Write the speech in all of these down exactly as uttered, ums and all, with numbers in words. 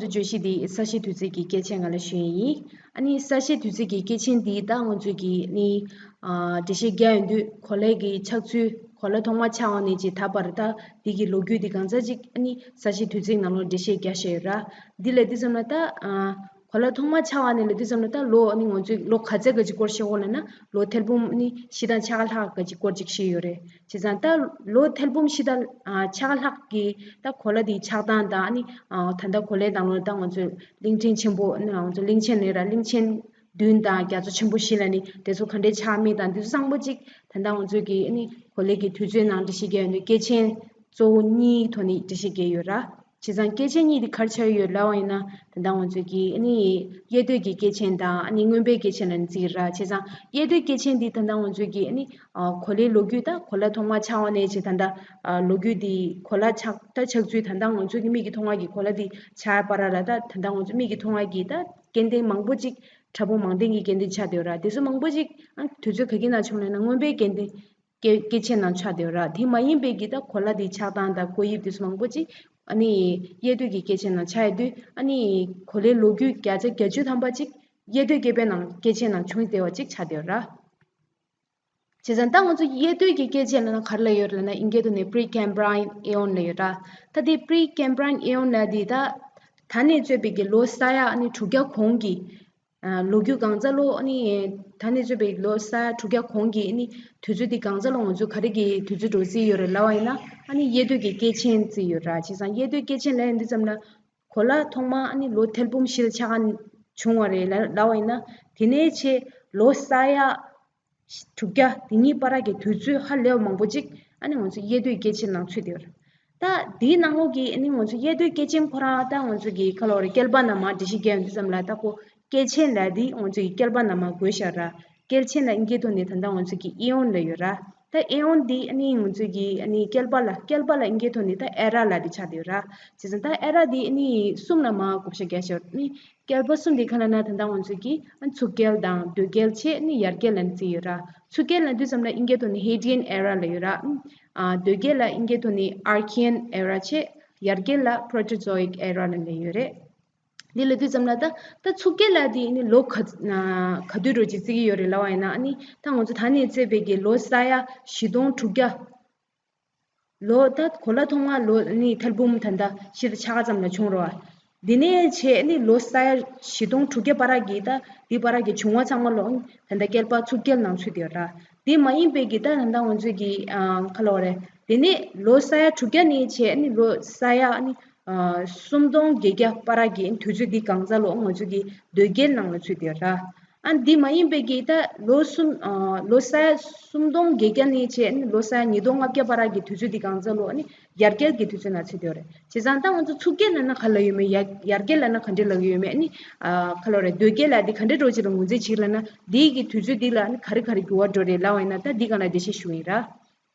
བརྗོད་གཞི་འདི་ས་གཤིས་དུས་ཚོད་ཀྱི་སྐད་ཆ་ང་ལ་ཞུ་ཡས་ཡིན། ཨ་ནི་ས་གཤིས་དུས་ཚོད་ཀྱི་སྐད་ཆ་འདི་ད་ང་ཚོས་ཀྱི་ནི་ཨ་འགྲེལ་བཤད་རྒྱག་ཡོང་དུས་གོ་ལའི་གི་ཆགས་ཚུལ། གོ་ལ་ཐོག་མ་ཆགས་པ་ནས་ཅིག་ད་བར་ད་འདི་གི་ལོ་རྒྱུས་འདི་གང་ཙམ་ཅིག་ཨ་ནི་ས་གཤིས་དུས་ཚོད་ནང་ལོགས་འགྲེལ་བཤད་རྒྱག་བཞག་ཡོད་ར། འདི་ལབ་དུས་ཙམ་ལ་ད་ཨ་གོ་ལ་ཐོག་མ་ཆགས་པ་ནས་ལབ་དུས་ཙམ་ལ་ད་ལོ་ཨ་ནི་ང་ཚོས་ལོ་ག་ཚོད་ག་ཅིག་སྐོར་བཤད་དགོས་ལབ་ན་ལོ་ཐེར་འབུམ་ཨ་ནི་བཞི་དང་ཕྱེད་ཀ་ལྷག་ག་ཅིག་སྐོར་ཅིག་བཤད་ཡོད་རེད། བྱས་ཙང་ད་ལོ་ཐེར་འབུམ་བཞི་དང་ཨ་ཕྱེད་ཀ་ལྷག་གི་ད་གོ་ལ་དེའི་ཆགས་སྟངས་དང་ཨ་ནི་ཨ་ད་ལྟ་གོ་ལའི་ནང་ལོགས་ད་ང་ཚོས་གླིང་ཕྲན་ཆེན་པོ་ཨ་ནི་ང་ཚོ་གླིང་ཆེན་ལབ་ར། གླིང་ཆེན་བདུན་དང་རྒྱ་མཚོ་ཆེན་པོ་བཞི་ལབ་ནི་དེ་ཚོ་ག་འདྲས་ཆགས་མིན་དང་དེ་ཚོ་ཚང་པོ་ཅིག་ད་ལྟ་ང་ཚོས་ཀྱི་ཨ་ནི་གོ་ལའི་གི་དུས་ཚོད་ནང་འགྲེལ་བཤད་རྒྱག་ཡོང་དུས་སྐྱེས་ཆེན་གཙོ་བོ་གཉིས་ཐོག་ནས་འགྲེལ་བཤད་རྒྱག་ཡོད་ར། བྱས་ཙང་སྐྱེས་ཆེན་གཉིས་དེ་ག་རེ་ཆགས་ཡོད་ལབ་པ་ཡིན་ན་ད་ལྟ་ང་ཚོས་ཀྱི་ཨ་ནི་ཡེ་སྟོད་ཀྱི་སྐྱེས་ཆེན་དང་ཨ་ནི་མངོན་པའི་སྐྱེས་ཆེན་ལབ་ནི་ཅིག་ཡོད་ར། བྱས་ཙང་ཡེ་སྟོད་སྐྱེས་ཆེན་འདི་ད་ལྟ་ང་ཚོས་ཀྱི་ཨ་ནི་ཨ་གོ་ལའི་ལོ་རྒྱུས་ད་གོ་ལ་ཐོག་མ་ཆགས་པ་ནས་བྱས་ད་ལྟ་ཨ་ལོ་རྒྱུས་འདི་གོ་ལ་ཆགས་ད་ཆགས་ཚུལ་ད་ལྟ་ང་ཚོས་ཀྱི་མིག་གིས་མཐོང་བ་གི་གོ་ལ་འདི་ཆགས་པ་ར་ལ་ད་ད་ལྟ་ང་ཚོ་མིག་གིས་མཐོང་བ་གི་ད་སྐྱེ་ལྡན་མང་པོ་ཅིག་ཕྲ་ཕུང་མང་ལྡན་གྱི་སྐྱེ་ལྡན་ཆགས་བསྡད་ཡོད་ར། དེ་ཚོ་མང་པོ་ཅིག་ཨ་དུས་ཚོད་ག་གི་ནང་བྱུང་ལབ་ན་མངོན་པའི་སྐྱེ་ལྡན་སྐྱེ་སྐྱེས་ཆེན་ནང་ཆགས་བསྡད་ཡོད་ར། དེ་མ་ཡིན་པའི་གི་ད་གོ་ལ་དེའི་ཆགས་སྟངས་དང་བཀོད་དབྱིབས་དེ་ཚོ་མང་པོ་ཅིག་ཨ་ནི་ཡེ་སྟོད་ཀྱི་སྐྱེས་ཆེན་ནང་ཆགས་ཡོད་དུས་ཨ་ནི་གོ་ལའི་ལོ་རྒྱུས་བརྒྱ་ཆ་བརྒྱད་ཅུ་ཐམ་པ་ཅིག་ཡེ་སྟོད་སྐྱེས་པའི་ནང་སྐྱེས་ཆེན་ནང་བྱུང་བསྡད་པ་ཅིག་ཆགས་བསྡད་ཡོད་ར། བྱས་ཙང་ད་ང་ཚོ་ཡེ་སྟོད་ཀྱི་སྐྱེས་ཆེན་ལབ་ན་ག་རེ་ལབ་ཡོད་རེད་ལབ་ན་ཨིན་སྐད་ཐོག་ནས་Precambrian Aeon ལབ་ཡོད་ར། ད་དེ་Precambrian Aeon ལབ་དེ་ད་ད་ནས་བརྩིས་པའི་གི་ལོ་ས་ཡ་ཨ་ནི་དྲུག་བརྒྱ་གོང་གི་ཨ་ལོ་རྒྱུས་གང་ཙམ་ལོ་ཨ་ནི་ད་ནས་བརྩིས་པའི་ལོ་ས་ཡ་དྲུག་བརྒྱ་གོང་གི་ཨ་ནི་དུས་ཚོད་དེ་གང་ཙམ་ལོ་ང་ཚོ་ག་རེ་གི་དུས་ཚོད་འགྲོ་རྩིས་ཡོད་རེད་ལབ་པ་ཡིན་ན་ཨ་ནི་ཡེ་སྟོད་ཀྱི་སྐྱེས་ཆེན་བརྩིས་ཡོད་ར། བྱས་ཙང་ཡེ་སྟོད་སྐྱེས་ཆེན་ལབ་ཡོང་དུས་ཙམ་ལ་གོ་ལ་ཐོག་མ་ཨ་ནི་ལོ་ཐེར་འབུམ་བཞི་དང་ཕྱེད་ཀ་བྱུང་བ་རེད་ལབ་ལབ་པ་ཡིན་ན་དེ་ནས་བྱས་ལོ་ས་ཡ་དྲུག་བརྒྱ་དེ་གཉིས་བར་གྱི་དུས་ཚོད་ཧ་ལས་པ་མང་པོ་ཅིག་ཨ་ནི་ང་ཚོ་ཡེ་སྟོད་སྐྱེས་ཆེན་ནང་ཚུད་བསྡད་ཡོད་རེད། ད་དེའི་ནང་ལོགས་ཀྱི་ཨ་ནི་ང་ཚོ་ཡེ་སྟོད་སྐྱེས་ཆེན་ཁོ་རང་ད་ང་ཚོ་གི་ཁ་ལོ་རེ་བསྐལ་པ་ནང་མར་འགྲེལ་བཤད་རྒྱག་ཡོང་དུས་ཙམ་ལ་ད་ཁོ་སྐྱེས་ཆེན་ལབ་དེ་ང་ཚོ་གི་བསྐལ་པ་ནང་མར་བགོས་བཞག་ར། སྐྱེས་ཆེན་ལ་ཨིན་སྐད་ཐོག་ནས་ད་ལྟ་ང་ཚོ་གི་Aeon ལབ་ཡོད་ར། ད་Aeon འདི་ཨ་ནི་ང་ཚོ་གི་ཨ་ནི་བསྐལ་པ་ལ་བསྐལ་པ་ལ་ཨིན་སྐད་ཐོག་ནས་ད་Era ལབ་དེ་ཆགས་བསྡད་ཡོད་ར། བྱས་ཙང་ད་Era འདི་ཨ་ནི་གསུམ་ལ་མར་བགོ་བཤའ་རྒྱག་བཞག་ཨ་ནི་བསྐལ་པ་གསུམ་དེ་ག་རེ་ལབ་ན་ད་ལྟ་ང་ཚོ་གི་ཨ་ཆུ་བསྐལ་དང་རྡོ་བསྐལ་བྱས་ཨ་ནི་ཡར་བསྐལ་ལབ་ནི་བརྩིས་ཡོད་ར། ཆུ་བསྐལ་ལབ་དུས་ཙམ་ལ་ཨིན་སྐད་ཐོག་ནས་Hadean Era ལབ་ཡོད་ར། ཨ་རྡོ་བསྐལ་ལ་ཨིན་སྐད་ཐོག་ནས་Archean Era བྱས་ཡར་བསྐལ་ལ་Proterozoic Era ལབ་ནི་ཡོད་རེད། འདི་ལབ་དུས་ཙམ་ལ་ད་ད་ཆུ་བསྐལ་ལབ་དེ་ཨ་ནི་ལོ་ག་ག་དུས་འགྲོ་ཅིག་བརྩི་གི་ཡོད་རེད་ལབ་པ་ཡིན་ན་ཨ་ནི་ད་ང་ཚོ་ད་ནས་བརྩིས་པའི་གི་ལོ་ས་ཡ་བཞི་སྟོང་དྲུག་བརྒྱ་ལོ་ད་གོ་ལ་ཐོག་མ་ལོ་ནི་ཐེར་འབུམ་ད་ལྟ་བཞི་དང་ཕྱེད་ཀ་ཙམ་ལ་བྱུང་རོ། འདི་ནས་བྱས་ནི་ལོ་ས་ཡ་བཞི་སྟོང་དྲུག་བརྒྱ་བར་གྱི་ད་འདི་བར་གྱི་བྱུང་བ་ཚང་མ་ལོ་ད་ལྟ་བསྐལ་པ་ཆུ་བསྐལ་ནང་ཚུད་ཡོད་ར། འདི་མ་ཡིན་པའི་གི་ད་ད་ལྟ་ང་ཚོས་ཀྱི་ཨ་ག་ལབ་དགོས་རེད། དེ་ནས་ལོ་ས་ཡ་དྲུག་བརྒྱ་ནས་བྱས་ནི་ལོ་ས་ཡ་ནི་ཨ་སུམ་སྟོང་བརྒྱད་བརྒྱ་བར་གྱི་དུས་ཚོད་འདི་གང་ཚ་ལོ་ང་ཚོས་ཀྱི་རྡོ་བསྐལ་ནང་ལ་ཚུད་ཡོད་ར། ཨ་འདི་མ་ཡིན་པའི་གི་ད་ལོ་གསུམ་ཨ་ལོ་ས་ཡ་སུམ་སྟོང་བརྒྱད་བརྒྱ་ནས་བྱས་ནི་ལོ་ས་ཡ་ཉིས་སྟོང་ལྔ་བརྒྱ་བར་གྱི་དུས་ཚོད་འདི་གང་ཚ་ལོ་ཨ་ནི་ཡར་བསྐལ་གྱི་དུས་ཚོད་ནང་ཚུད་ཡོད་རེད། བྱས་ཙང་ད་ང་ཚོ་ཆུ་བསྐལ་ལབ་ན་ག་ལབ་ཡོད་མེད། ཡར་ཡར་བསྐལ་ལབ་ན་ག་འདྲ་ལབ་ཡོད་མེད། ཨ་ནི་ཨ་ག་ལབ་རེད། རྡོ་བསྐལ་ལབ་འདི་ག་འདྲ་འགྲོ་ཅིག་ལ་ངོས་འཛིན་བྱེད་ལབ་ན་འདི་གི་དུས་ཚོད་འདི་ལ་ཨ་ནི་ག་རེ་ག་རེ་འགྱུར་བ་འགྲོ་རེད་ལབ་པ་ཡིན་ན་ད་འདི་སྒང་ལ་འགྲེལ་བཤད་ཞུ་ཡིན་ར།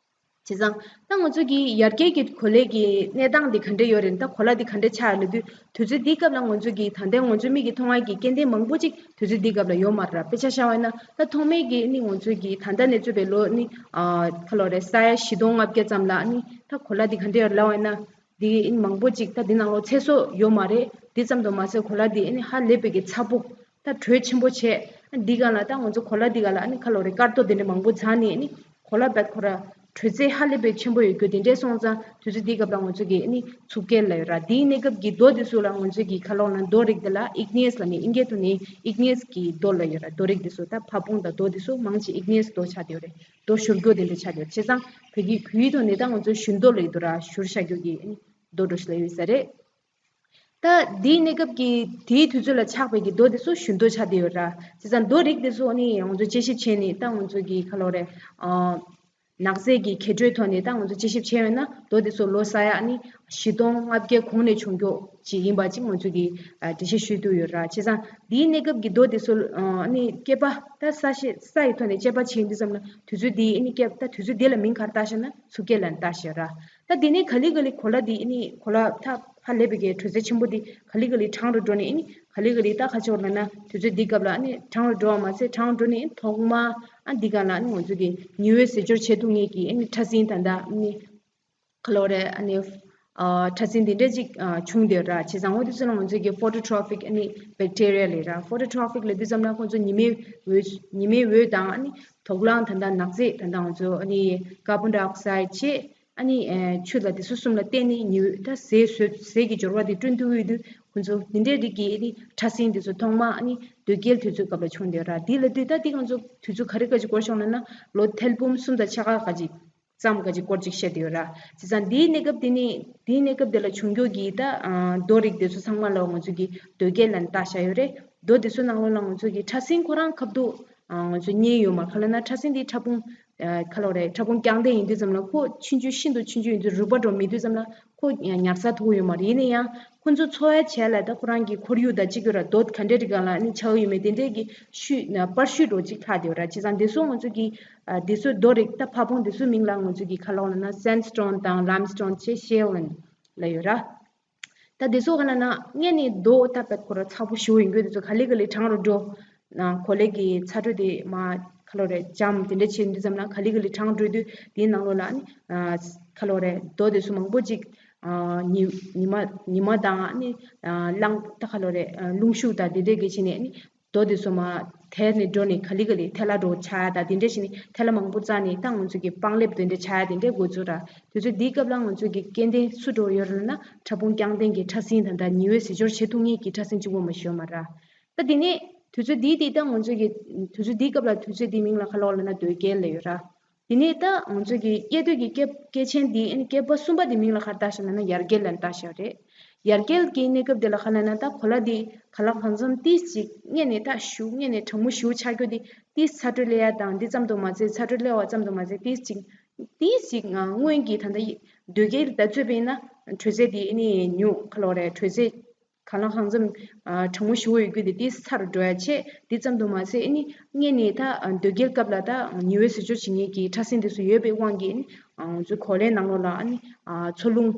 བྱས་ཙང་ད་ང་ཚོ་གི་ཡར་རྒྱས་ཀྱི་གོ་ལའི་གི་གནས་སྟངས་འདི་ག་འདྲ་ཡོད་རེད། ད་གོ་ལ་འདི་ག་འདྲ་ཆགས་ཡོད་ལབ་དུས་དུས་ཚོད་འདིའི་སྐབས་ལ་ང་ཚོ་གི་ད་ལྟའི་ང་ཚོ་མིག་གིས་མཐོང་བ་གི་སྐྱེ་ལྡན་མང་པོ་ཅིག་དུས་ཚོད་འདིའི་སྐབས་ལ་ཡོད་མ་རེད། དཔེ་ཆ་བཞག་པ་ཡིན་ན་ད་ཐོག་མའི་གི་ནི་ང་ཚོ་གི་ད་ལྟ་ནས་བརྩིས་པའི་ལོ་ནི་ཨ་ག་ལབ་རེད། ས་ཡ་བཞི་སྟོང་ལྔ་བརྒྱ་ཙམ་ལ་ནི་ད་གོ་ལ་འདི་ག་འདྲ་ཡོད་ལབ་པ་ཡིན་ན་འདི་ནི་མང་པོ་ཅིག་ད་འདི་ནང་ལོགས་ཚེ་སྲོག་ཡོད་མ་རེད། འདི་ཙམ་དུ་མ་ཟད་གོ་ལ་འདི་ནི་ཧ་ལས་པའི་གི་ཚ་པོ། ད་དྲོད་ཆེན་པོ་བྱས། འདི་སྒང་ལ་ད་ང་ཚོ་གོ་ལ་འདི་སྒང་ལ་ཨ་ནི་ག་ལབ་རེད། སྐར་རྡོ་དེ་འདྲ་མང་པོ་འཛག་ནས་ཨ་ནི་གོ་ལ་བད་ཁོ་ར་དྲོད་ཚད་ཧ་ལས་པའི་ཆེན་པོ་ཡོད་རྒྱུ་དེ་འདྲས་སོང་ཙང་དུས་ཚོད་འདིའི་སྐབས་ལ་ང་ཚོ་གི་ཨ་ནི་ཆུ་བསྐལ་ལབ་ཡོད་ར། འདིའི་གནས་སྐབས་ཀྱི་རྡོ་དེ་ཚོ་ལ་ང་ཚོ་གི་ག་ལབ་ན་རྡོ་རིགས་དེ་ལ་Igneous ལབ་ནས་ཨིན་སྐད་ཐོག་ནས་Igneous གི་རྡོ་ལབ་ཡོད་ར། རྡོ་རིགས་དེ་ཚོ་ད་ཕ་བོང་དང་རྡོ་དེ་ཚོ་མང་ཆེ་Igneous རྡོ་ཆགས་བསྡད་ཡོད་རེད། རྡོ་བཞུར་རྒྱུ་དེ་འདྲ་ཆགས་བསྡད་ཡོད་རེད། བྱས་ཙང་བོད་ཀྱི་གུ་ཡངས་ཐོག་ནས་ད་ང་ཚོ་བཞུར་རྡོ་ལབ་ཡོད་ར། བཞུར་བཞག་རྒྱུ་གི་ཨ་ནི་རྡོ་འདྲ་ཞིག་ལབ་ཡོད་ས་རེད། ད་དེའི་གནས་སྐབས་ཀྱི་དེའི་དུས་ཚོད་ལ་ཆགས་པའི་གི་རྡོ་དེ་ཚོ་བཞུར་རྡོ་ཆགས་བསྡད་ཡོད་ར། བྱས་ཙང་རྡོ་རིགས་དེ་ཚོ་ཨ་ནི་ང་ཚོ་དཔྱད་ཞིབ་བྱས་ནས་ད་ང་ཚོ་གི་ག་ལབ་རེད། ཨ་ནགས་ཚལ་གྱི་མཁས་གྲོས་ཐོག་ནས་ད་ང་ཚོ་དཔྱད་ཞིབ་བྱས་ཡོད་ན་རྡོ་དེ་ཚོ་ལོ་ས་ཡ་ཨ་ནི་བཞི་སྟོང་ལྔ་བརྒྱའི་གོང་ནས་བྱུང་རྒྱུ་ཅིག་ཡིན་པ་ཅིག་ང་ཚོ་གི་ཨ་འགྲེལ་བཤད་ཞུས་འདུག་ཡོད་ར། བྱས་ཙང་དེའི་གནས་སྐབས་ཀྱི་རྡོ་དེ་ཚོ་ཨ་ནི་སྐྱེས་པ་ད་ས་ཤེད་ས་ཡི་ཐོག་ནས་དཔྱད་པ་བྱེད་དུས་ཙམ་ལ་དུས་ཚོད་དེའི་ཨ་ནི་སྐྱེས་ད་དུས་ཚོད་དེ་ལ་མིང་ག་རེ་བཏགས་ཤག་ན་ཆུ་བསྐལ་ལབ་ནས་བཏགས་ཤག་ར། ད་དེ་ནས་ག་ལེ་ག་ལེ་གོ་ལ་འདི་ཨ་ནི་གོ་ལ་ད་ཧ་ལས་པའི་གི་དྲོད་ཚད་ཆེན་པོ་འདི་ག་ལེ་ག་ལེ་གྲང་རུ་འགྲོ་ནས་ཨ་ནི་ག་ལེ་ག་ལེ་ད་ག་ཅིག་ལབ་ན་དུས་ཚོད་འདི་སྐབས་ལ་ཨ་ནི་གྲང་རུ་འགྲོ་བ་མ་ཟད་གྲང་རུ་འགྲོ་ནས་ཐོག་མ་ཨ་འདི་ག་ལ་ཨ་ནི་ང་ཚོ་གི་ཉི་འོད་ཟེར་སྦྱོར་བྱེད་ཐུབ་མཁན་གྱི་ཨ་ནི་ཕྲ་སྲིན་ད་ལྟ་ཨ་ནི་ག་ལབ་རེད། ཨ་ནི་ ཨ་ཕྲ་སྲིན་དེ་འདྲ་ཅིག་ཨ་བྱུང་བསྡད་ཡོད་ར། བྱས་ཙང་འོ་དེ་ཚོ་ལ་ང་ཚོས་ཀྱི་ཕོ་ཊོ་ཊོ་ཕིག་ཨ་ནི་བེག་ཊི་རི་ཡ་ལབ་ར། ཕོ་ཊོ་ཊོ་ཕིག་ལབ་དུས་ཙམ་ལ་ཁོང་ཚོ་ཉི་མའི་འོད་ཉི་མའི་འོད་དང་ཨ་ནི་དོག་རླངས་ད་ལྟ་ནག་རྫས་ད་ལྟ་ང་ཚོ་ཨ་ནི་ཀར་བོན་ཌའི་ཨོག་སའིཌ་བྱས། ཨ་ནི་ཨེ་ཆུ་ལ་དེ་ཚོ་གསུམ་ལ་བརྟེན་ནས་ཉི་འོད་ད་ཟས་ཟོས་ཟས་ཀྱི་སྦྱོར་བ་དེ་བསྐྲུན་ཐུབ་ཀྱི་ཡོད་དུས་ཁོང་ཚོ་དེ་འདྲའི་རིགས་ཀྱི་ཨ་ནི་ཕྲ་སྲིན་དེ་ཚོ་ཐོག་མ་ཨ་ནི་དོས་སྐྱེལ་དུས་ཚོད་སྐབས་ལ་བྱུང་བསྡད་ཡོད་ར། དེ་ལབ་དུས་ད་དེ་ང་ཚོ་དུས་ཚོད་ག་རེ་ག་ཅིག་འགོར་སོང་ལབ་ན་ལོ་ཐེར་འབུམ་གསུམ་དང་ཕྱེད་ཀ་ག་ཅིག་ཙམ་ག་ཅིག་སྐོར་ཅིག་བཤད་དེ་ཡོད་ར། བྱས་ཙང་འདིའི་གནས་སྐབས་འདི་ནི་འདིའི་གནས་སྐབས་འདི་ལ་བྱུང་རྒྱུ་གི་ད་ཨ་རྡོ་རིགས་དེ་ཚོ་ཚང་མ་ལ་ང་ཚོ་གི་དོས་སྐྱེལ་ལབ་ནས་བཏགས་བཞག་ཡོད་རེད། རྡོ་དེ་ཚོ་ནང་ལོགས་ལ་ང་ཚོ་གི་ཕྲ་སྲིན་ཁོ་རང་ཁ་ཐུག་ཨ་ང་ཚོ་རྙེད་ཡོད་མ་རེད། ག་ལབ་ན་ཕྲ་སྲིན་འདི་ཕྲ་ཕུང་ཨ་ག་ལབ་རེད། ཕྲ་ཕུང་རྐྱང་ལྡན་ཡིན་དུས་ཙམ་ལ་ཁོ་ཆུང་ཆུང་ཤིན་ཏུ་ཆུང་ཆུང་ཡིན་དུས་རུས་པ་འདྲ་བོ་མེད་དུས་ཙམ་ལ་ཁོ་ཉར་ས་ཐུབ་ཡོད་མ་རེད། ཡིན་ན་ཡང་ཁོ་ཚོ་འཚོ་བའི་ཆེད་ལ་ད་ཁོ་རང་གི་ཁོར་ཡུག་དང་གཅིག་ཡོད་ར། རྡོ་ག་འདྲའི་རིགས་སྒང་ལ་ནི་ཆགས་ཡོད་མེད་དེ་འདྲའི་གི་ཤུལ་ན་པར་ཤུལ་འདྲ་བོ་གཅིག་ལྷག་བསྡད་ཡོད་ར། བྱས་ཙང་དེ་ཚོ་ང་ཚོ་གི་ཨ་དེ་ཚོའི་རྡོ་རིགས་ད་ཕ་བོང་དེ་ཚོའི་མིང་ལ་ང་ཚོ་གི་ག་ལབ་ལབ་ན་སེན་སི་ཊོན་དང་ལའིམ་སི་ཊོན་བྱས་ཤེལ་ལབ་ཡོད་ར། ད་དེ་ཚོ་ག་ལབ་ན་སྔོན་ནས་རྡོ་ད་དཔེ་ཁོ་རང་ཚ་པོ་ཞེ་པོ་ཡིན་གྱི་དེ་ཚོ་ག་ལེ་ག་ལེ་གྲང་རུ་འགྲོ་ན་གོ་ལའི་གི་ཚ་དྲོད་དེ་མར་ག་ལབ་རེད་འཇམ་དེ་འདྲ་བྱེད་དུས་ཙམ་ལ་ག་ལེ་ག་ལེ་གྲང་འགྲོ་དུས་དེའི་ནང་ལོགས་ལ་ནི་ཨ་ག་ལབ་རེད་རྡོ་དེ་ཚོ་མང་པོ་ཅིག་ཨ་ཉི་ཉི་མ་ཉི་མ་དང་ནི་ཨ་རླངས་ད་ག་ལབ་རེད་ཨ་རླུང་ཤུགས་དང་དེ་འདྲས་ཀྱི་བྱས་ནས་ནི་རྡོ་དེ་ཚོ་མར་ཐལ་ནས་འགྲོ་ནས་ག་ལེ་ག་ལེ་ཐལ་བ་འདྲ་བོ་ཆགས་ཡ་དང་དེ་འདྲས་བྱས་ནས་ཐལ་བ་མང་པོ་བཙགས་ནས་ད་ང་ཚོ་གི་པང་ལེབ་དེ་འདྲས་ཆགས་ཡ་དེ་འདྲས་འགོ་ཚུགས་ར། དུས་ཚོད་འདིའི་སྐབས་ལ་ང་ཚོ་གི་སྐྱེ་ལྡན་སུ་འདྲ་བོ་ཡོད་རེད་ལབ་ན་ཕྲ་ཕུང་རྐྱང་ལྡན་གྱི་ཕྲ་སྲིན་དང་ད་ཉི་འོད་ཟས་སྦྱོར་བྱེད་ཐུབ་མཁན་གྱི་ཕྲ་སྲིན་གཅིག་པོ་མ་ཞིག་ཡོད་མ་ར། ད་དེ་ནས་དུས་ཚོད་འདིའི་དེ་ད་ང་ཚོ་གི་དུས་ཚོད་འདིའི་སྐབས་ལ་དུས་ཚོད་འདིའི་མིང་ལ་ག་ལབ་ལབ་ན་དོས་སྐྱེལ་ལབ་ཡོད་ར། དེ་ནས་ད་ང་ཚོ་གི་དབྱེ་གཏོད་ཀྱི་སྐད་སྐད་ཆེན་འདི་ཨ་ནི་བསྐལ་པ་གསུམ་པ་འདི་མིང་ལ་ག་རེ་བཏགས་ཤག་ལབ་ན་ཡར་རྒྱས་ལབ་བཏགས་ཤག་རེད། ཡར་རྒྱས་ཀྱི་གནས་སྐབས་འདི་ལ་ག་ལབ་ན་ད་གོ་ལ་འདི་གང་ལ་གང་འཚམ་ཏིས་ཅིག་སྔོན་ནས་ད་ཞུ་སྔོན་ནས་གྲང་མོ་ཞུ་ཆགས་རྒྱུ་འདི་ཏིས་ཚ་དྲོད་སླེབས་ཡ་དང་འདི་ཙམ་དུ་མ་ཚད་ཚ་དྲོད་སླེབས་པ་ཙམ་དུ་མ་ཚད་ཏིས་ཅིག་ཏིས་ཅིག་སྔོན་གྱི་ད་ལྟ་དོས་སྐྱེལ་ད་ཚོད་པ་ཡིན་ན་དྲོད་ཚད་འདི་ཨ་ནི་ཉུང་ག་ལབ་རེད་དྲོད་ཚད། གང་ལ་གང་འཚམ་ཨ་གྲང་མོ་ཞེ་པོ་ཡོད་རྒྱུ་དེ་དེ་ཚ་རུ་འགྲོ་ཡ་བྱས། དེ་ཙམ་དུ་མ་ཟད་ཨ་ནི་སྔོན་ནས་ད་དོས་སྐྱེལ་སྐབས་ལ་ད་ཉི་འོད་ཟས་སྦྱོར་བྱེད་མཁན་གྱི་ཕྲ་སྲིན་དེ་ཚོ་ཡོད་པའི་དབང་གིས་ཨ་ནི་ང་ཚོའི་གོ་ལའི་ནང་ལོགས་ལ་ཨ་ནི་འཚོ་རླུང་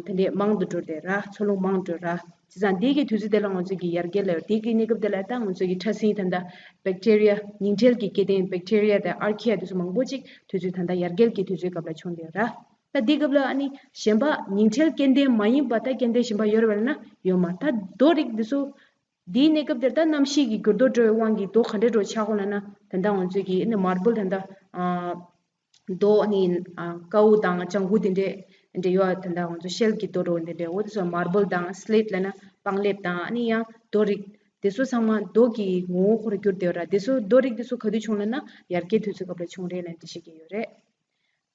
དེ་འདྲས་མང་དུ་འགྲོ་བསྡད་ར། འཚོ་རླུང་མང་འགྲོ་ར། བྱས་ཙང་དེ་གི་དུས་ཚོད་དེ་ལ་ང་ཚོ་གི་ཡར་རྒྱས་ལབ་ཡོད། དེ་གི་གནས་སྐབས་དེ་ལ་ད་ང་ཚོ་གི་ཕྲ་སྲིན་ད་ལྟ་བེག་ཊི་རི་ཡ་ཉིང་ཁྲེལ་གྱི་སྐྱེ་ལྡན་བེག་ཊི་རི་ཡ་དང་ཨར་ཁི་ཡ་དེ་ཚོ་མང་པོ་ཅིག་དུས་ཚོད་ད་ལྟ་ཡར་རྒྱས་ཀྱི་དུས་ཚོད་སྐབས་ལ་བྱུང་བསྡད་ཡོད་ར། ད་འདི་སྐབས་ལ་ཨ་ནི་གཞན་པ་ཉིང་ཁྲེལ་སྐྱེ་ལྡན་མ་ཡིན་པ་ད་སྐྱེ་ལྡན་གཞན་པ་ཡོད་རེད་པས་ན་ཡོད་མ། ད་རྡོ་རིགས་འདི་ཚོ་འདིའི་གནས་སྐབས་དེར་ད་གནམ་གཤིས་ཀྱི་འགྱུར་ལྡོག་འགྲོ་བའི་དབང་གིས་རྡོ་ག་འདྲས་འདྲ་བོ་ཆགས་ཀྱི་ཡོད་ལབ་ན་ད་ལྟ་ང་ཚོས་ཀྱི་ཨ་ནི་མར་བལ་ད་ལྟ་ཨ་རྡོ་ཨ་ནི་ཨ་ཀའུ་དང་ལྗང་གུ་དེ་འདྲས་འདྲས་ཡོད། ད་ལྟ་ང་ཚོ་ཤེལ་གྱི་རྡོ་འདྲ་བོ་དེ་འདྲས་འོ་དེ་ཚོ་མར་བལ་དང་སི་ལེ་ཊི་ལབ་ན་པང་ལེབ་དང་ཨ་ནི་ཡང་རྡོ་རིགས་དེ་ཚོ་ཚང་མ་རྡོ་གི་ངོ་བོ་ཁོ་རང་འགྱུར་བསྡད་ཡོད་ར། དེ་ཚོ་རྡོ་རིགས་དེ་ཚོ་ག་དུས་བྱུང་ལབ་ན་ཡར་རྒྱས་དུས་ཚོད་སྐབས་ལ་བྱུང་རེད་ལབ་འགྲེལ་བཤད་བརྒྱབ་ཡོད་རེད།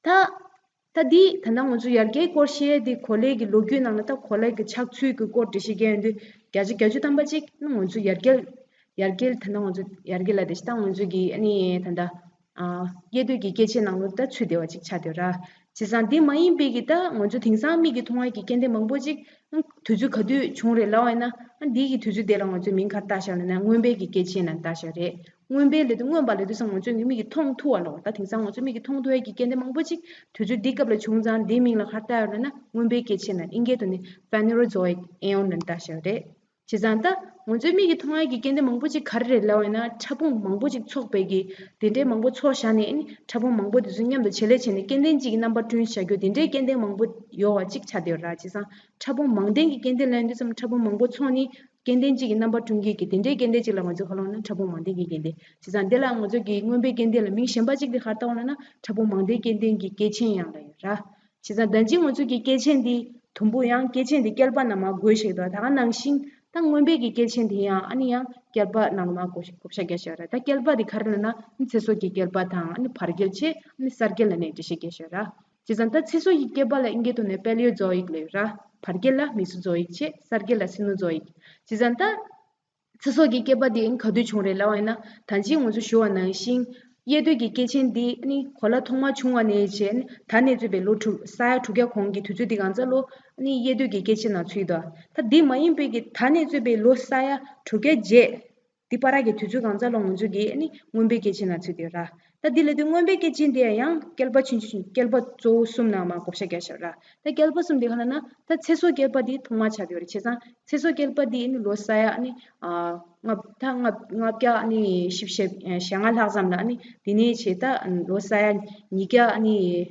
ད། ད་འདི་ད་ལྟ་ང་ཚོ་ཡར་རྒྱས་སྐོར་བཤད་འདི་གོ་ལའི་གི་ལོ་རྒྱུས་ནང་ལ་ད་གོ་ལའི་གི་ཆགས་ཚུལ་གི་སྐོར་འགྲེལ་བཤད་རྒྱག་ཡོང་དུས་བརྒྱ་ཆ་བརྒྱད་ཅུ་ཐམ་པ་གཅིག་ནི་ང་ཚོ་ཡར་རྒྱས་ཡར་རྒྱས་ད་ལྟ་ང་ཚོ་ཡར་རྒྱས་ལ་དེ་ད་ང་ཚོ་གི་ཨ་ནི་ད་ལྟ་ཨ་དབྱེ་གཏོད་ཀྱི་སྐད་ཆའི་ནང་ལོགས་ད་ཚུད་བསྡད་པ་ཅིག་ཆགས་བསྡད་ཡོད་ར། བྱས་ཙང་འདི་མ་ཡིན་པའི་གི་ད་ང་ཚོ་དེང་སང་མིག་གིས་མཐོང་བའི་གི་སྐྱེ་ལྡན་མང་པོ་ཅིག་དུས་ཚོད་ག་དུས་བྱུང་རེད་ལབ་པ་ཡིན་ན་འདི་གི་དུས་ཚོད་དེ་ལ་ང་ཚོས་མིང་ག་རེ་བཏགས་བཞག་ལབ་ན་མངོན་པའི་གི་སྐྱེ་ཆེན་ལབ་བཏགས་བཞག་རེད། མངོན་པའི་ལབ་དུས་མངོན་པ་ལབ་དུས་ཙམ་ང་ཚོས་མིག་གིས་མཐོང་ཐུབ་པ་ལབ་པ། ད་དེང་སང་ང་ཚོས་མིག་གིས་མཐོང་ཐུབ་ཡ་གི་སྐྱེ་ལྡན་མང་པོ་ཅིག་དུས་ཚོད་འདི་སྐབས་ལ་བྱུང་ཙང་འདིའི་མིང་ལ་ག་རེ་བཏགས་ཡོད་ལབ་ན་མངོན་པའི་སྐྱེ་ཆེན་ལབ་ཨིན་སྐད་དུ་ནི་Phanerozoic Aeon ལབ་བཏགས་བཞག་རེད། བྱས་ཙང་ད་ང་ཚོའི་མིག་གིས་མཐོང་ཡ་གི་སྐྱེ་ལྡན་མང་པོ་ཅིག་ག་རེ་རེད་ལབ་པ་ཡིན་ན་ཕྲ་ཕུང་མང་པོ་ཅིག་ཚོགས་པའི་གི་དེ་འདྲའི་མང་པོ་ཚོགས་བཞག་ནས་ཨ་ནི་ཕྲ་ཕུང་མང་པོ་དེ་ཚོ་མཉམ་དུ་བྱེད་ལས་བྱས་ནས་སྐྱེ་ལྡན་གཅིག་གི་རྣམ་པ་བསྐྲུན་བཞག་རྒྱུ་དེ་འདྲའི་སྐྱེ་ལྡན་མང་པོ་ཡོད་པ་ཅིག་ཆགས་བསྡད་ཡོད་ར། བྱས་ཙང་ཕྲ་ཕུང་མང་ལྡན་གྱི་སྐྱེ་ལྡན་ལབ་ཡོང་དུས་ཙམ་ཕྲ་ཕུང་མང་པོ་ཚོགས་ནས་སྐྱེ་ལྡན་གཅིག་གི་རྣམ་པ་བསྐྲུན་མཁན་གྱི་དེ་འདྲའི་སྐྱེ་ལྡན་གཅིག་ལ་ང་ཚོས་ག་རེ་ལབ་ན་ཕྲ་ཕུང་མང་ལྡན་གྱི་སྐྱེ་ལྡན། བྱས་ཙང་དེ་ལ་ང་ཚོ་གི་མངོན་པའི་སྐྱེ་ལྡན་ལ་མིང་གཞན་པ་གཅིག་དེ་ག་རེ་བཏགས་ལབ་ན་ཕྲ་ཕུང་མང་ལྡན་སྐྱེ་ལྡན་གྱི་སྐྱེ་ཆེན་ཡང་ལབ་ཡོད་ར། བྱས་ཙང་ད་ཅི་ང་ཚོ་གི་སྐྱེ་ཆེན་འདི་དུམ་བུ་ཡང་སྐྱེ་ཆེན་འདི་བསྐལ་པ་ནང་མར་བགོས་ཤིག་དང་ད་ག་ནང་བཞིན་ད་མངོན་པའི་གི་སྐྱེ་ཆེན་འདི་ཡང་ཨ་ནི་ཡང་བསྐལ་པ་ནང་ལ་མར་བགོ་ཤིག་བགོ་བཤའ་རྒྱག་ཤག་ར། ད་བསྐལ་པ་འདི་ག་རེ་ལབ་ན་ཚེ་སྲོག་གི་བསྐལ་པ་དང་ཨ་ནི་བར་བསྐལ་བྱས་ཨ་ནི་གསར་བསྐལ་ལབ་ནས་འགྲེལ་བཤད་རྒྱག་ཤག་ར། བྱས་ཙང་ད་ཚེ་སྲོག་གི་བསྐལ་པ་ལ་ཨིན་སྐད་དུ་ནས་Paleozoic ལབ་ཡོད་ར། བར་བསྐལ་ལ་Mesozoic བྱས་གསར་བསྐལ་ལ་Cenozoic བྱས་ཙང་ད། ཚེ་སྲོག་གི་བསྐལ་པ་འདི་ག་དུས་བྱུང་རེད་ལབ་པ་ཡིན་ན་ད་ཅི་ང་ཚོ་ཞུ་བ་ནང་བཞིན་དབྱེ་གཏོད་ཀྱི་སྐྱེ་ཆེན་འདི་ནི་གོ་ལ་ཐོག་མར་བྱུང་བ་ནས་བྱས་ནི་ད་ནས་བཙུགས་པའི་ལོ་དྲུག་ས་ཡ་དྲུག་བརྒྱ་གོང་གི་དུས་ཚོད་འདི་གང་ཚ་ལོ་ནི་དབྱེ་གཏོད་ཀྱི་སྐྱེ་ཆེན་ནང་ཚུད་དོ། ད་འདི་མ་ཡིན་པའི་གི་ད་ནས་བཙུགས་པའི་ལོ་ས་ཡ་དྲུག་བརྒྱ་བརྒྱད་འདི་བར་གྱི་དུས་ཚོད་གང་ཚ་ལོ་ང་ཚོ་གི་ནི་མངོན་པའི་སྐྱེ་ཆེན་ནང་ཚུད་དེ་ར། ད་འདི་ལ་དུས་མངོན་པའི་སྐྱེ་ཆེན་འདི་ཡང་བསྐལ་པ་ཆུང་ཆུང་བསྐལ་པ་གཙོ་བོ་གསུམ་ནང་མར་བགོ་བཤའ་རྒྱག་ཤག་ར། ད་བསྐལ་པ་གསུམ་འདི་ག་ལབ་ན་ད་ཚེ་སྲོག་བསྐལ་པ་འདི་ཐོག་མར་ཆགས་བསྡད་ཡོད་རེད། བྱས་ཙང་ཚེ་སྲོག་བསྐལ་པ་འདི་ནི་ལོ་ས་ཡ་ནི་ལྔ་ད་ལྔ་ལྔ་བརྒྱ་ནི་བཞི་བཅུ་ཞེ་ལྔ་ལྷག་ཙམ་ལ་ནི་འདི་ནས་བྱས་ད་ལོ་ས་ཡ་ཉིས་བརྒྱ་ནི་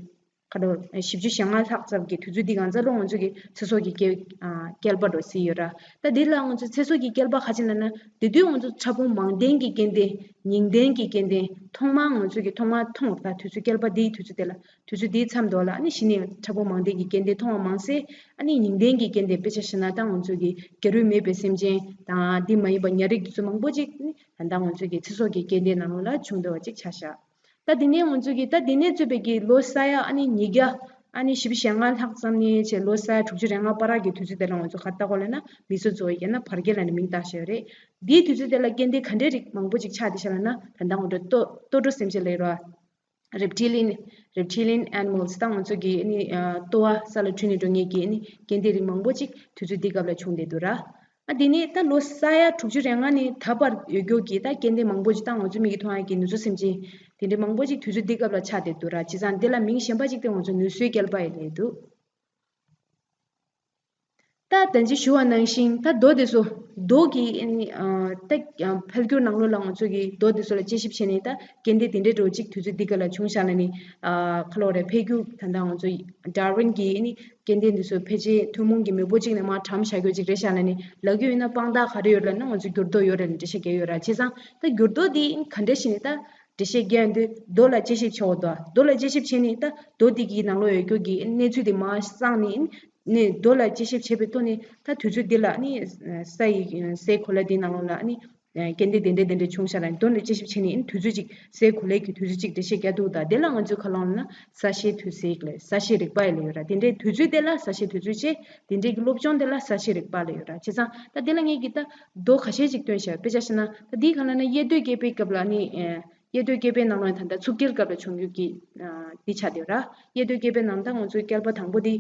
ཁ་དོག་བཞི་བཅུ་ཞེ་ལྔ་ལྷག་ཙམ་གྱི་དུས་ཚོད་འདི་གང་ཚ་ལོ་ང་ཚོ་གི་ཚེ་སྲོག་གི་སྐྱེ་ཨ་བསྐལ་པ་འགྲོ་སྲིད་ཡོད་ར། ད་འདི་ལ་ང་ཚོ་ཚེ་སྲོག་གི་བསྐལ་པ་ཁ་ཅིག་ན་ན་དེ་དུས་ང་ཚོ་ཕྲ་ཕུང་མང་ལྡན་གྱི་སྐྱེ་ལྡན་ཉིང་ལྡན་གྱི་སྐྱེ་ལྡན་ཐོག་མར་ང་ཚོ་གི་ཐོག་མར་མཐོང་བ་ད་དུས་ཚོད་བསྐལ་པ་འདིའི་དུས་ཚོད་དེ་ལ་དུས་ཚོད་འདིའི་མཚམས་འདོགས་ལ་ཨ་ནི་གཞི་ནས་ཕྲ་ཕུང་མང་ལྡན་གྱི་སྐྱེ་ལྡན་མཐོང་བ་མང་སེ་ཨ་ནི་ཉིང་ལྡན་གྱི་སྐྱེ་ལྡན་དཔེ་ཆ་བཞག་ན་ད་ང་ཚོ་གི་སྐྱེ་རུས་མེད་པའི་སེམས་ཅན་དང་འདི་མ་ཡིན་པ་ཉ་རིགས་དེ་ཚོ་མང་པོ་ཅིག་ནི་ད་ལྟ་ང་ཚོ་གི་ཚེ་སྲོག་གི་སྐྱེ་ལྡན་ནང་ལོགས་ལ་བྱུང་འདུག་པ་ཅིག་ཆ་བཞག་ད་དེ་ནས་ང་ཚོ་གི་ད་དེ་ནས་བཙུགས་པའི་གི་ལོ་ས་ཡ་ཨ་ནི་ཉིས་བརྒྱ་ཨ་ནི་བཞི་བཅུ་ཞེ་ལྔ་ལྷག་ཙམ་ནས་བྱས་ལོ་ས་ཡ་དྲུག་ཅུ་རེ་ལྔ་བར་གྱི་དུས་ཚོད་དེ་ལ་ང་ཚོ་ག་རེ་ལྟ་དགོས་ལབ་ན་མེ་སོ་ཛོ་ཡིག་ཡང་ན་བར་བསྐལ་ལབ་ནས་མིང་བཏགས་བཞག་ཡོད་རེད། འདིའི་དུས་ཚོད་དེ་ལ་སྐྱེ་ལྡན་ག་འདྲའི་རིགས་མང་པོ་ཅིག་ཆགས་བསྡད་ཤག་ལབ་ན་ད་ལྟ་ང་ཚོ་ལྟོ་ལྟོ་འགྲོ་སེམས་ཅན་ལབ་ཡོད་རེད་བ། Reptilian Reptilian animals ད་ང་ཚོ་གི་ཨ་ནི་ལྟོ་བ་ས་ལ་བྲུས་ནས་འགྲོ་མཁན་གྱི་ཨ་ནི་སྐྱེ་ལྡན་རིགས་མང་པོ་ཅིག་དུས་ཚོད་འདི་སྐབས་ལ་བྱུང་བསྡད་འདུག་ར། ཨ་དེ་ནས་ད་ལོ་ས་ཡ་དྲུག་ཅུ་རེ་ལྔ་ནས་ད་བར་ཡོད་རྒྱུ་གི་ད་སྐྱེ་ལྡན་མང་པོ་ཅིག་ད་ང་ཚོ་མིག་གིས་མཐོང་ཡ་གི་ནུ་གསོ་སེམས་ཅན་དེ་འདྲའི་མང་པོ་ཅིག་དུས་ཚོད་འདི་སྐབས་ལ་ཆགས་བསྡད་འདུག་ར། བྱས་ཙང་འདི་ལ་མིང་གཞན་པ་ཅིག་དེ་ང་ཚོ་ནུ་གསོའི་བསྐལ་པ་ཡིན་ལབ་འདུག་ད་ད་ཅི་ཞུ་བ་ནང་བཞིན་ད་རྡོ་དེ་ཚོ་རྡོ་གི་ཨ་ནི་ད་འཕེལ་འགྱུར་ནང་ལོགས་ལ་ང་ཚོ་གི་རྡོ་དེ་ཚོ་ལ་དཔྱད་ཞིབ་བྱས་ནས་ད་སྐྱེ་ལྡན་དེ་འདྲའི་འགྲོ་ཅིག་དུས་ཚོད་འདི་ག་ལ་བྱུང་ཤག་ལབ་ནས་ཁ་ལོ་རེ་འཕེལ་འགྱུར་ད་ད་ང་ཚོ་Darwin གི་ཨ་ནི་སྐྱེ་ལྡན་དེ་ཚོ་ཕལ་ཆེར་ཐུན་མོང་གི་མེས་པོ་གཅིག་ནས་མར་གྲམ་བཞག་རྒྱུ་ཅིག་རེད་ཤག་ལབ་ནས་ལབ་ཀྱི་ཡོད་ན་དཔང་རྟགས་ག་རེ་ཡོད་ལབ་ན་ང་ཚོ་འགྱུར་རྡོ་ཡོད་རེད་ལབ་འགྲེལ་བཤད་རྒྱག་ཡོད་ར། བྱས་ཙང་ད་འགྱུར་རྡོ་འདི་ག་འདྲ་ཞིག་ནས་ད་འགྲེལ་བཤད་རྒྱག་ཡོང་དུས་རྡོ་ལ་དཔྱད་ཞིབ་བྱེད་འོ་དོ། རྡོ་ལ་དཔྱད་ཞིབ་བྱས་ནས་ད་རྡོ་འདི་གི་ནང་ལོགས་ཡོད་རྒྱུ་གི་གནས་ཚུལ་དེ་མར་བསླངས་ནས་ནས་རྡོ་ལ་དཔྱད་ཞིབ་བྱས་པའི་ཐོག་ནས་ད་དུས་ཚོད་འདི་ལ་ནི་ས་ཡི་སའི་གོ་ལ་འདི་ནང་ལོགས་ལ་ནི་སྐྱེ་ལྡན་དེ་འདྲ་དེ་འདྲ་བྱུང་ཤག་ལ་རྡོ་ལ་དཔྱད་ཞིབ་བྱས་ནས་ནི་དུས་ཚོད་ཅིག་སའི་གོ་ལའི་གི་དུས་ཚོད་ཅིག་འགྲེལ་བཤད་རྒྱག་འདུག་ད་དེ་ལ་ང་ཚོས་ག་ལབ་ན་ས་གཤིས་དུས་ཚོད་ལ་ས་གཤིས་རིག་པ་ལ་ཡོད་ར། དེ་འདྲའི་དུས་ཚོད་དེ་ལ་ས་གཤིས་དུས་ཚོད་བྱས་དེ་འདྲའི་གི་སློབ་སྦྱོང་དེ་ལ་ས་གཤིས་རིག་པ་ལ་ཡོད་ར། བྱས་ཙང་ད་དེ་ལ་ངས་ཀྱི་ད་རྡོ་ཁ་ཤས་ཅིག་སྟོན་ཤག་དཔེ་ཆ་བཞག་ན་ད་འདི་ག་ལབ་ན་ཡེ་རྡོའི་བསྐལ་པའི་སྐབས་ལ་ནི། ཡེ་རྡོའི་བསྐལ་པའི་ནང་ལ་ད་ལྟ་ཆུ་རྐྱལ་སྐབས་ལ་བྱུང་རྒྱུ་གི་འདི་ཆགས་བསྡད་ཡོད་ར། ཡེ་རྡོའི་བསྐལ་པའི་ནང་ད་ང་ཚོའི་བསྐལ་པ་དང་པོ་འདི་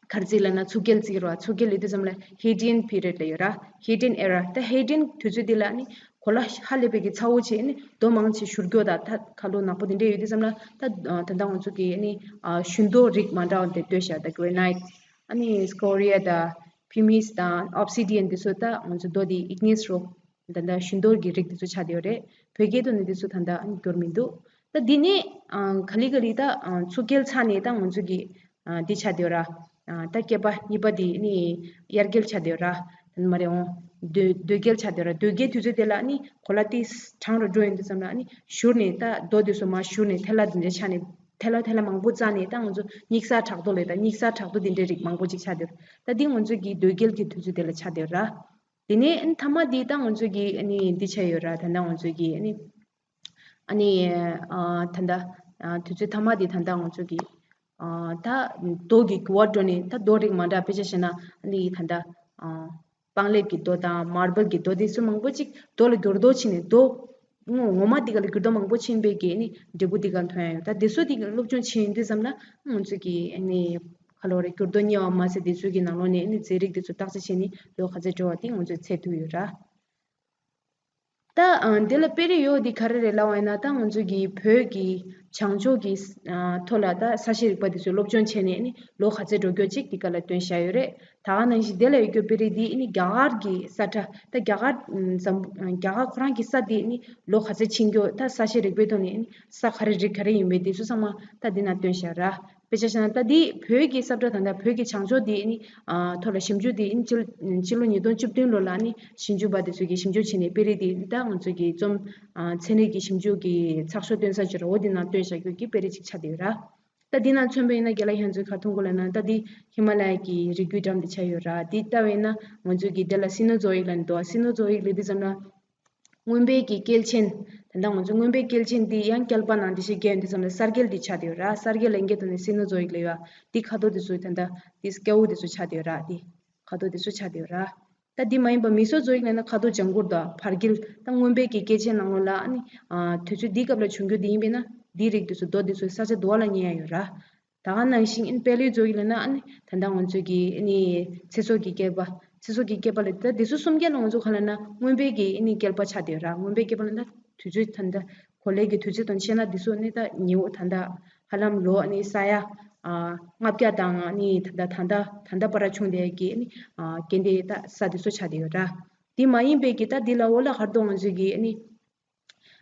ག་རེ་བརྩིས་ལབ་ན་ཆུ་རྐྱལ་བརྩིས་ར། ཆུ་རྐྱལ་ཡོད་དུས་ཙམ་ལ་Hadean period ལབ་ཡོད་ར། Hadean era ད་Hadean དུས་ཚོད་འདི་ལ་ནི་གོ་ལ་ཧ་ལས་པའི་གི་ཚ་བོ་བྱས་ནི་རྡོ་མང་ཆེ་བཞུར་རྒྱུ་དང་ད་ཁ་ལོ་ནག་པོ་དེ་འདྲས་ཡོད་དུས་ཙམ་ལ་ད་ད་ལྟ་ང་ཚོ་གི་ནི་ཞུན་རྡོ་རིགས་མ་འདྲ་བ་དེ་ལྟོས་ཤག་ད་granite ཨ་ནི་scoria དང་pumice དང་obsidian དེ་ཚོ་ད་ང་ཚོ་རྡོ་དེ་igneous rock ད་ལྟ་ཞུན་རྡོ་གི་རིགས་དེ་ཚོ་ཆགས་བསྡད་ཡོད་རེད། བོད་སྐད་དུ་ནི་དེ་ཚོ་ད་ལྟ་འགྱུར་མི་འདུག་ད་འདི་ནས་ག་ལེ་ག་ལེ་ད་ཆུ་རྐྱལ་ཆགས་ནས་ད་ང་ཚོ་གི་འདི་ཆགས་བསྡད་ཡོད་ར། ད་བསྐལ་པ་གཉིས་པ་དེ་ནི་དབྱར་རྐྱལ་ཆགས་བསྡད་ཡོད་ར། ད་མ་རེད་འོང་། རྡོ་རྡོ་རྐྱལ་ཆགས་བསྡད་ཡོད་ར། རྡོ་རྐྱལ་དུས་ཚོད་དེ་ལ་ནི་གོ་ལ་དེ་གྲང་རུ་འགྲོ་ཡོང་དུས་ཙམ་ལ་ནི་བཞུར་ནས་ད་རྡོ་དེ་ཚོ་མར་བཞུར་ནས་ཐལ་བ་དེ་འདྲ་ཆགས་ནས་ཐལ་བ་ཐལ་བ་མང་པོ་བཙགས་ནས་ད་ང་ཚོ་སྙིགས་ས་བྲག་རྡོ་ལས་ད་སྙིགས་ས་བྲག་རྡོ་དེ་འདྲའི་རིགས་མང་པོ་ཅིག་ཆགས་བསྡད་ཡོད་ར། ད་འདི་ང་ཚོ་གི་རྡོ་རྐྱལ་གྱི་དུས་ཚོད་དེ་ལ་ཆགས་བསྡད་ཡོད་ར། དེ་ནས་ཨ་ནི་མཐའ་མ་འདི་ད་ང་ཚོ་གི་ཨ་ནི་འདི་བྱས་ཡོད་ར། ད་ལྟ་ང་ཚོ་གི་ཨ་ནི་ཨ་ནི་ཨ་ད་ལྟ་ཨ་དུས་ཚོད་མཐའ་མ་འདི་ད་ལྟ་ང་ཚོ་གི་ཨ་ད་རྡོ་གི་འགྱུར་བ་འགྲོ་ནས་ད་རྡོ་རིགས་མ་འདྲ་དཔེ་ཆ་བཞག་ན་ཨ་ནི་ད་ལྟ་ཨ་སྤང་ལེབ་ཀྱི་རྡོ་དང་མར་བལ་གྱི་རྡོ་དེ་ཚོ་མང་པོ་ཅིག་རྡོ་ལ་འགྱུར་རྡོ་ཕྱིན་ནས་རྡོ་ངོ་ངོ་མ་འདི་ག་ལ་འགྱུར་རྡོ་མང་པོ་ཕྱིན་པའི་གི་ཨ་ནི་འབྲས་བུ་འདི་ག་མཐོང་ཡ་ཡོད། ད་དེ་ཚོ་འདི་ག་སློབ་སྦྱོང་བྱེད་ཡོང་དུས་ཙམ་ལ་ང་ཚོ་གི་ཨ་ནི་ག་ལོ་རེ་འགྱུར་རྡོ་རྙེད་པ་མ་ཟད་དེ་ཚོ་གི་ནང་ལོགས་ནས་ཨ་ནི་རྫས་རིགས་དེ་ཚོ་བརྟག་དཔྱད་བྱས་ནས་ལོ་ག་ཚོད་འགྲོ་བ་དེ་ང་ཚོས་ཚད་ཐུབ་ཡོད་ར། ད་ཨ་འདི་ལ་དཔེ་རིས་ཡོད་འདི་ག་རེ་རེད་ལབ་པ་ཡིན་ན་ད་ང་ཚོ་གི་བོད་ཀྱི་བྱང་ཕྱོགས་ཀྱི་ཨ་ཐོག་ལ་ད་ས་གཤིས་རིག་པ་དེ་ཚོའི་སློབ་སྦྱོང་བྱས་ནས་ཨ་ནི་ལོ་ག་ཚོད་འགྲོ་རྒྱུ་ཅིག་འདི་ག་ལ་སྟོན་བཞག་ཡོད་རེད། ད་ག་ནང་བཞིན་དེ་ལ་ཡོད་རྒྱུ་དཔེ་རིས་འདི་ཨ་ནི་རྒྱ་གར་གྱི་ས་ཁྲ་ད་རྒྱ་གར་འཛམ་རྒྱ་གར་ཁོ་རང་གི་ས་དེ་ཨ་ནི་ལོ་ག་ཚོད་ཕྱིན་རྒྱུ་ད་ས་གཤིས་རིག་པའི་ཐོག་ནས་ཨ་ནི་ས་ག་རེ་རིགས་ག་རེ་ཡིན་པའི་དེ་ཚོ་ཚང་མ་ད་འདི་ན་སྟོན་བཞག་ར། དཔེ་ཆ་བཞག་ན་ད་འདི་བོད་ཀྱི་ས་ཁྲ་ད་ལྟ་བོད་ཀྱི་བྱང་ཕྱོགས་འདི་ཨ་ནི་ཨ་ཐོག་ལ་ཞིབ་འཇུག་འདི་ཨ་ནི་སྤྱི་ལོ་ཉིས་སྟོང་བཅུ་བདུན་ལོ་ལ་ཨ་ནི་ཞིབ་འཇུག་པ་དེ་ཚོ་གིས་ཞིབ་འཇུག་བྱས་ནས་དཔེ་རིས་འདི་ད་ང་ཚོ་གི་རྩོམ་ཨ་ཚན་རིག་གི་ཞིབ་འཇུག་གི་ཚགས་ཤོག་སྟོན་ས་ཅིག་ར་འོ་འདི་ནང་སྟོན་བཞག་རྒྱུ་གི་དཔེ་རིས་ཅིག་ཆགས་བསྡད་ཡོད་ར། ད་འདི་ནང་མཚོན་པ་ཡིན་ན་རྒན་ལགས་ཁྱེད་ཚོས་ག་མཐོང་གི་ལབ་ན་ད་འདི་ཧི་མ་ལ་ཡ་གི་རི་རྒྱུད་འགྲམ་དེ་ཆགས་ཡོད་ར། འདི་ལྟ་བས་ན་ང་ཚོ་གི་འདི་ལ་སི་ནོ་ཛོ་ཡིག་ལབ་ནས་འདུག་སི་ནོ་ཛོ་ཡིག་ལབ་དུས་ཙམ་ལ། མངོན་པའི་གི་བསྐལ་ཆེན། ད་ལྟ་ང་ཚོ་མངོན་པའི་བསྐལ་ཆེན་འདི་ཡང་བསྐལ་པ་ནང་འགྲེལ་བཤད་རྒྱག་ཡོང་དུས་ཙམ་ལ་གསར་བསྐལ་འདི་ཆགས་བསྡད་ཡོད་ར། གསར་བསྐལ་ལ་ཡིན་གྱི་དོན་ནི་སི་ནོ་ཛོ་ཡིག་ལབ་ཡོད། འདི་ཁ་དོག་འདི་ཚོ་ད་ལྟ་འདི་སྐྱ་བོ་འདི་ཚོ་ཆགས་བསྡད་ཡོད་ར། འདི་ཁ་དོག་འདི་ཚོ་ཆགས་བསྡད་ཡོད་ར། ད་འདི་མ་ཡིན་པ་མེ་སོ་ཛོ་ཡིག་ལབ་ན་ཁ་དོག་ལྗང་གུར་དང་བར་བསྐལ་ད་མངོན་པའི་གི་བསྐལ་ཆེན་ནང་ལོགས་ལ་ཨ་ནི་ཨ་དུས་ཚོད་འདི་སྐབས་ལ་བྱུང་རྒྱུ་འདི་ཡིན་པས་ན་འདིའི་རིགས་འདི་ཚོ་རྡོ་འདི་ཚོ་ས་ཆ་དུ་བ་ལ་ཉེ་ཡ་ཡོད་ར། ད་ག་ནང་བཞིན་ཨིན་པེ་ལི་ཛོ་ཡིག་ལབ་ན་ཨ་ནི་ད་ལྟ་ང་ཚོ་གི་ཨ་ནི་ཚེ་སྲོག་གི་བསྐལ་པ། ཚེ་སྲོག་གི་བསྐལ་པ་ལ་ད་དེ་ཚོ་གསུམ་ཀ་ལ་ང་ཚོ་ག་ལབ་ན་མངོན་པའི་གི་ཨ་ནི་བསྐལ་པ་ཆགས་བསྡད་ཡོད་ར། མངོན་པའི་བསྐལ་པ་ལབ་ན་དུས་ཚོད་ད་ལྟ་གོ་ལའི་གི་དུས་ཚོད་དང་བཤད་ན་དེ་ཚོ་ཨ་ནི་ད་ཉེ་བོ་ད་ལྟ་ཧ་ལམ་ལོ་ཨ་ནི་ས་ཡ་ཨ་ལྔ་བརྒྱ་དང་ཨ་ནི་ད་ལྟ་ད་ལྟ་ད་ལྟ་བར་བྱུང་བསྡད་ཀྱི་ཨ་ནི་ཨ་སྐྱེ་ལྡན་ད་ས་དེ་ཚོ་ཆགས་བསྡད་ཡོད་ར། དེ་མ་ཡིན་པའི་གི་ད་འདི་ལ་འོ་ལ་གར་དུ་ང་ཚོ་གི་ཨ་ནི།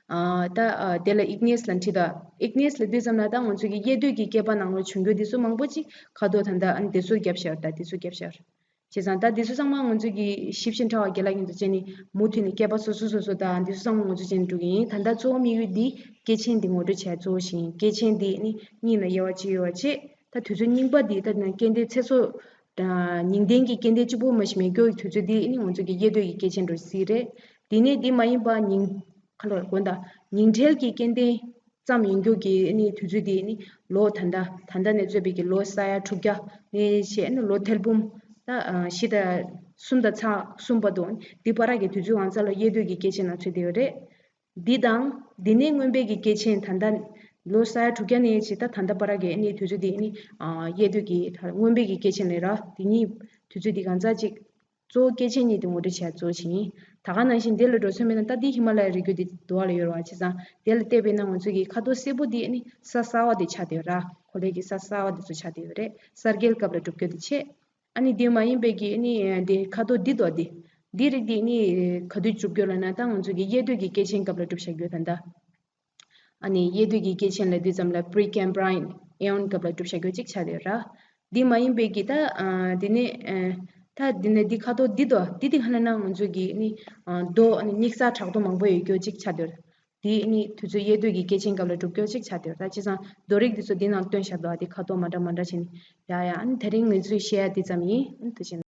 ཨ་ད་ཨ་དེ་ལ་ཨིག་ནེས་ལ་འཁྲིད་ད། ཨིག་ནེས་ལ་དུས་ཙམ་ལ་ད་ང་ཚོ་གི་ཡེ་དུས་ཀྱི་བསྐལ་པ་ནང་ལ་བྱུང་རྒྱུ་དེ་ཚོ་མང་པོ་ཅིག་ཁ་དོག་ད་ལྟ་ཨ་ནི་དེ་ཚོར་བརྒྱབ་ཤར། ད་དེ་ཚོར་བརྒྱབ་ཤར། བྱས་ཙང་ད་དེ་ཚོ་ཚང་མ་ང་ཚོ་གི་ཞིབ་ཅིང་ཕྲ་བ་རྒན་ལགས་ཡིན་ཚོ་བྱས་ནས་མུ་མཐུད་ནས་བསྐལ་པ་སོ་སོ་སོ་སོ་དང་དེ་ཚོ་ཚང་མ་ངོ་སྤྲོད་བྱས་ནས་འགྲོ་གི་ཡིན། ད་ལྟ་གཙོ་བོ་དམིགས་ཡུལ་འདི་སྐྱེས་ཆེན་འདི་ངོ་སྤྲོད་བྱས་གཙོ་བོ་ཞིག་ཡིན། སྐྱེས་ཆེན་འདི་ནི་གཉིས་ལ་དབྱེ་བ་གཅིག་ཡོད་པ་བྱས། ད་དུས་ཚོད་རྙིང་པ་འདི་ད་ནི་སྐྱེ་ལྡན་ཚེ་སྲོག་ཉིང་ལྡན་གྱི་སྐྱེ་ལྡན་གཅིག་པུ་མ་ཞིག་མེད་རྒྱུ་ཡི་དུས་ཚོད་འདི་ནི་ང་ཚོ་གི་ཡེ་དུས་ཀྱི་སྐྱེས་ཆེན་འགྲོ་སྲིད་རེད། དེ་ནས་འདི་མ་ཡིན་པ་ཉིང་ཁ་ལོ་དགོན་དང་ཉིང་བྲལ་གྱི་སྐྱེ་ལྡན་ཙམ་ཡིན་རྒྱུ་གི་ནི་དུས་ཚོད་དེ་ནི་ལོ་ད་ལྟ་ད་ལྟ་ནས་བཙོས་པའི་གི་ལོ་ས་ཡ་དྲུག་བརྒྱ་ནས་བྱས་ནི་ལོ་ཐེར་འབུམ་ད་ཨ་བཞི་དང་གསུམ་དང་ཚེག་གསུམ་བར་དུ་འདི་བར་གྱི་དུས་ཚོད་ང་ཚོ་ལ་ཡེ་དུས་ཀྱི་སྐྱེས་ཆེན་ལ་ཚུད་དེ་ཡོད་རེད། འདི་དང་འདི་ནས་སྔོན་པའི་གི་སྐྱེས་ཆེན་ད་ལྟ་ལོ་ས་ཡ་དྲུག་བརྒྱ་ནས་བྱས་ད་ད་ལྟ་བར་གྱི་ནི་དུས་ཚོད་དེ་ནི་ཨ་ཡེ་དུས་ཀྱི་སྔོན་པའི་གི་སྐྱེས་ཆེན་ལས་ར་དེ་གཉིས་དུས་ཚོད་དེ་གང་ཙམ་ཅིག་གཙོ་བོ་སྐྱེས་ཆེན་གཉིས་དེ་ངོ་སྤྲོད་བྱས་གཙོ་བོ་བྱས་ཡིན། ད་ག་ནང་བཞིན་དེ་ལ་འགྲོ་སྲོལ་མེད་ན་ད་འདི་ཧི་མ་ལ་ཡའི་རི་རྒྱུད་དེ་དུ་བ་ལ་ཡོད་ར། བྱས་ཙང་དེ་ལ་བལྟས་པས་ན་ང་ཚོ་གི་ཁ་དོག་སེར་པོ་དེ་ནི་ས་གསར་བ་དེ་ཆགས་བསྡད་ཡོད་ར། གོ་ལའི་གི་ས་གསར་བ་དེ་ཚོ་ཆགས་བསྡད་ཡོད་རེད། གསར་བསྐལ་སྐབས་ལ་གྲུབ་རྒྱུ་དེ་བྱས། ཨ་ནི་དེ་མ་ཡིན་པའི་གི་ཨ་ནི་དེ་ཁ་དོག་འདི་དོ་དེ་འདི་རིགས་དེ་ནི་ག་དུས་གྲུབ་རྒྱུ་ལ་ན་ད་ང་ཚོ་གི་ཡེ་དུས་ཀྱི་སྐྱེས་ཆེན་སྐབས་ལ་གྲུབ་བཞག་རྒྱུ་ད་ལྟ། ཨ་ནི་ཡེ་དུས་ཀྱི་སྐྱེས་ཆེན་ལ་དུས་ཙམ་ལ་Precambrian Aeon སྐབས་ལ་གྲུབ་བཞག་རྒྱུ་གཅིག་ཆགས་ཡོད་ར། འདི་མ་ཡིན་པའི་གི་ད་ཨ་དེ་ནི་ཨ་ད་དེ་ནི་འདི་ཁ་དོག་འདི་དོ་འདི་དེ་ག་ལ་ན་ང་ཚོ་གི་ནི་ཨ་རྡོ་ཨ་ནི་སྙིགས་ས་ཕྲག་དོག་མང་པོ་ཡོད་རྒྱུ་གཅིག་ཆགས་ཡོད་ར། དེ་ནི་དུས་ཚོད་ཡེ་དུས་ཀྱི་སྐྱེས་ཆེན་སྐབས་ལ་གྲུབ་རྒྱུ་གཅིག་ཆགས་ཡོད་ར། བྱས་ཙང་རྡོ་རིགས་འདི་ཚོ་འདི་ནང་སྟོན་བཞག་འདུག་ཨ་དེ་ཁ་དོག་མ་འདྲ་མ་འདྲ་བྱས་ནི་ཡ་ཡ། ཨ་ནི་དེ་རིང་ང་ཚོས་བཤད་ཡ་འདི་ཙམ་ཡིན། ཨ་ནི་ཐུགས་རྗེ་གནང་།